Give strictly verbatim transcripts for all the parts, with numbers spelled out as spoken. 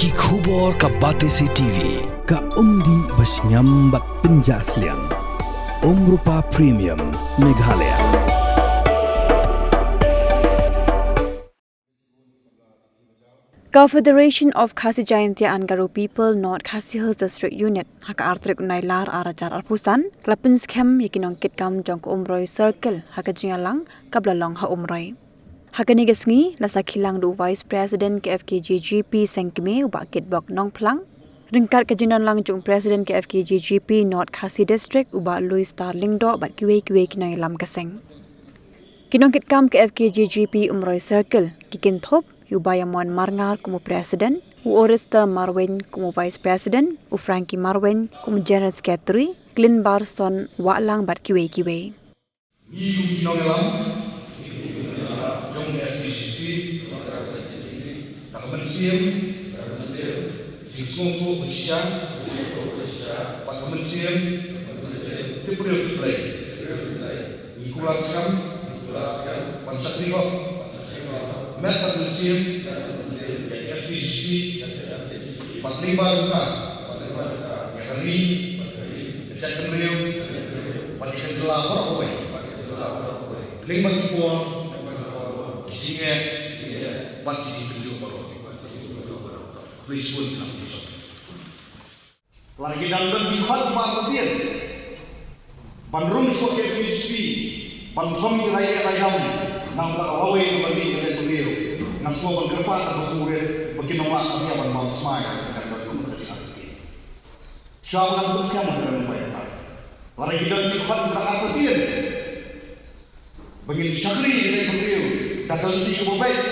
Ki khubor ka Batesi T V, ka umdih ba shngiam bad pynjah sliang. Umrupa Premium, Meghalaya. Ka Federation of Khasi Jaintia and Garo People, North Khasi Hills District Unit, ha ka artarik u Nailar arhajar arphew san, ka la pynskhem ïa ki nongkitkam jong ka Umroi Circle ha ka jingïalang kaba la long ha Umroi. Ha kane ka sngi, la sakhi lang da u Vice President ka F K J G P Sengkmie, u Bah Kitbok Nongphlang, ryngkat ka jingdon lang jong u President ka F K J G P North Khasi District, u Bah Louis Star Lyngdoh, bad kiwei kiwei ki nongïalam ka seng. Ki nongkitkam ka F K J G P Umroi Circle ki kynthup ïa u Bayamon Marngar kum u President, u Orester Marwein kum u Vice President, u Frankie Marwein kum u General Secretary, Glenbarson Wahlang bad kiwei kiwei. Ngi kum ki nongïalam jong ka F K J G P, da ka mynsiem jingsngewthuh ba shisha bad ka mynsiem tip briew tip Blei, ngi kular skhem ban shakri hok met bad mynsiem ïa ka F K J G P bad lyngba jong ka, ïa ka ri, ka jaitbynriew bad ïa ka jylla baroh kawei, lyngba ki por, ki jingeh bad ki jingpynjur baroh. Khublei shibun. Lada ki dang don ki khot kiba artatien ban rung shuwa ka F K J G P, ban thom ki rai ïa rai dam na ka bynta ka lawei jong ka ri ka jaitbynriew, nga sngew ban kyrpad ha ka sngewrit ba kin ym lah satia ban bam smai lada ki dang don kumta ki artatien. Shuwa ban pynskhem ban kren bai kata. Lada ki don ki khot kiba artatien ba ngin shakri ïa ka jaitbynriew da ka lynti kaba beit,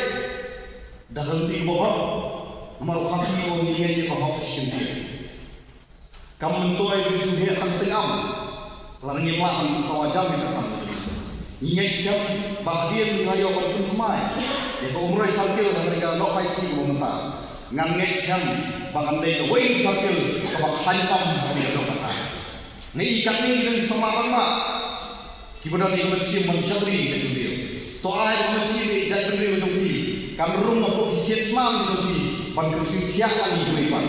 da ka lynti kaba hok, namar u Khasi u ong ngi ngeit ïa ka hok ka shim ïa. Kam myntoi ba ju heh tang tyngam lada ngim lah ban pynsawa jam ïa ka kam ka jong ngi. Ngi ngeit skhem ba hadien ba ngi la ïoh ban pynthymmai ïa ka Umroi Circle ha kane ka nohphai sngi kaba mynta, ngan ngeit skhem ba kan dei kawei ka circle kaba khlaiñ tam ha kane ka jong ka thaiñ. Ngi i katne ngi dang samla rangbah kiba don ïa ka mynsiem ban shakri ïa ka jaitbynriew. To ai ba ka mynsiem ïa ka jaitbynriew jong phi kan rung hapoh ki thied snam jong phi ban kyrsiew thiah ïa kiwei pat.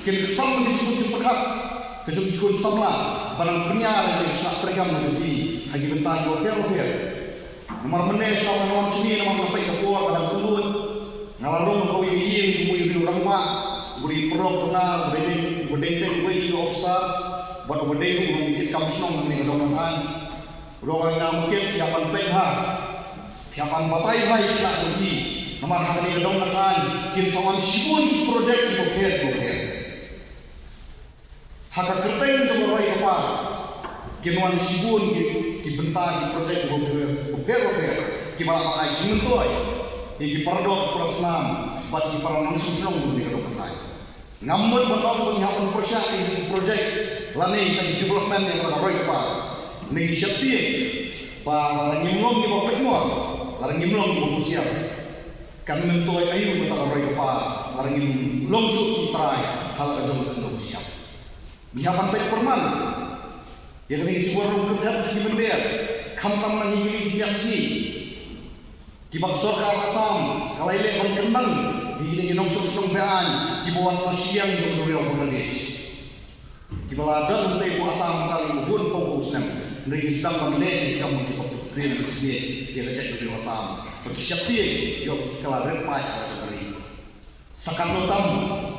Kin kyrshan ïa ka jingkut jingpyrkhat ka jong ki khun samla ban nang pynïar ïa ka shnat treikam ka jong phi ha ki bynta kiba pher bapher. Namar mynne shuwa nga wan shane namar nga peit ka por ka dang kynduh. Nga la rung ha kawei ka ïing jong uwei u rangbah uba dei paralok jong nga, uba dei, uba dei teng uwei u officer bad uba dei ruh u nongkitkam shnong ha kane ka dong ka thaiñ. U ong ïa nga, Mukit, phi hap ban peit bha, phi hap ban batai bha ïa ki khynnah jong phi, namar ha kane ka dong ka thaiñ kin sa wan shibun ki project kiba pher kiba pher. Ha ka kyrteng jong ka roi ka par kin wan shibun ki, ki bynta ki project kiba pher kiba pher kiba lah ban ai jingmyntoi ïa ki para doh para snam bad ki para nongshong shnong jong kane ka dong ka thaiñ. Ngam mut ban ong ba ngi hap ban pyrshah ïa ki project lane ïa ki development ïa ka roi ka par. Ngi sheptieng ba lada ngim long kiba peit mor, lada ngim long kiba husiar, kan myntoi aïu kata ka roi ka par lada ngim long shuh ki trai ha la ka jong ka khyndew ka shyiap. Ngi hap ban peit pyrman ïa kane ka jingwan rung kyrthep jong ki mynder, khamtam na kine ki miat sngi kiba ka sorkar Assam ka la ïaleh ban kyndang ïa kine ki nongshong shnong be-aiñ kiba wan na shiliang jong ka duriaw Bangladesh. Kiba la don hangtei hapoh Assam mynta la bun phew snem, hynrei ngi sdang ban leh ïa ki kam kiba pyntriem pynsaphriang ïa ka jaitbynriew Assam ba ki sheptieng ïoh ki kylla rit paid ha ka jong ka ri. Sa katno tam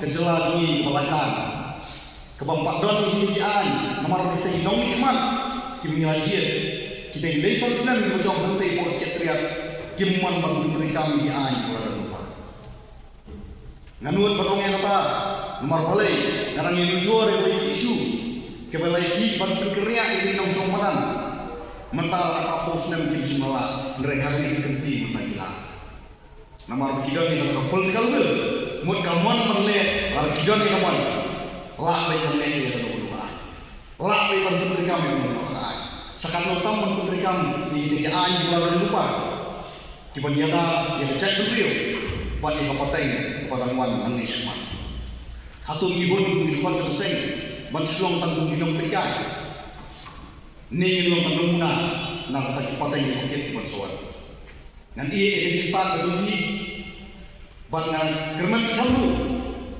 ka jylla jong ngi kaba lait lang, kaba ym pat don ïa kine ki aiñ, namar kita ki nongmihkhmat kiba ngi la jied, kita ki lei san snem kiba shong hangtei hapoh Secretariat kim mon ban pyntreikam ïa ki aiñ kiba la don lypa. Nga nud ban ong ïa kata namar balei, nga dang ïanujor ïa kawei ka issue kaba la ïakhih ban pynkynriah ïa ki nongshong madan. Mynta la ka phew snem kim shym la lah, hynrei ha kane ka kynti mynta ki lah. Namar ba ki don ïa kata ka political will, mut ka mon ban leh, lada ki don ïa ka mon, lah beit ban leh ïa kano kano ka aiñ. Lah beit ban pyntreikam ïa kano kano ka aiñ. Sa katno tam ban pyntreikam ïa kita ki aiñ kiba la don lypa, kiban ïada ïa ka jaitbynriew bad ïa ka pateng kaba dang wan nangne shakhmat. Hato ngi bun kum ki dkhot jong ka seng ban shu long tang kum ki nongpeitkai? Ne ngin long ka namuna na kata ki pateng kiba kit kiban sa wan? Ngan ïeh ïa ka jingstad ka jong phi bad ngan kyrmen skhem ruh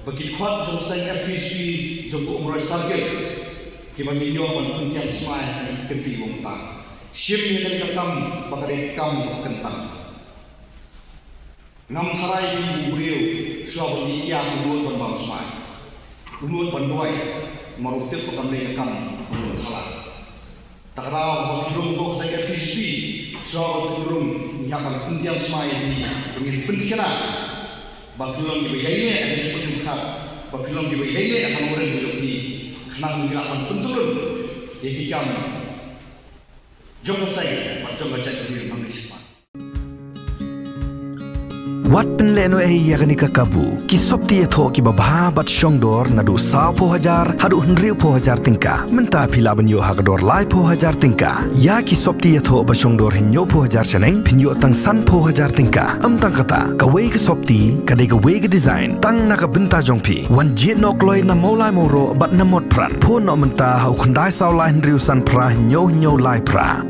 Ba ki dkhot jong ka seng F K J P jong ka Umroi Circle kiba ngin ïoh ban pyntiang smai ha kane ka kynti ba mynta. Shim ïa kane ka kam ba ka dei ka kam ba kyntang. Ngam tharai ïa u briew shuwa ba ngi ïa u nud ban bam smai, u nud ban duwai, namar u tip ba kam dei ka kam ba thala. Ta ka daw ba phi rung ko ka seng F K J P, shuwa ba phi rung, ngi hap ban pyntiang smai ïa phi, ngin pynthikna ba phi long kiba ïaineh ha ka jingpynjah, ba phi long kiba ïaineh ha ka nongrim ka jong phi, khnang ba ngin lah ban pynturun ïa ki kam jong ka seng bad jong ka jaitbynriew nangne shakhmat. Wat pynlehnohei ïa kane ka kabu. Ki sopti ïathoh kiba bha bad shongdor naduh sawphew hajar haduh hynriewphew hajar tyngka. Mynta phi lah ban ïoh ha ka dor laiphew hajar tyngka. Ïa ki sopti ïathoh ba shongdor hynñiewphew hajar shaneng phin ïoh tang sanphew hajar tyngka. Ym tang kata, kawei ka sopti ka dei kawei ka design tang na ka bynta jong phi. Wan jied noh kloi na Mawlai Mawroh bad na Motphran. Phone noh mynta ha u khyndai saw lai hynriew san phra hynñiew hynñiew lai phra.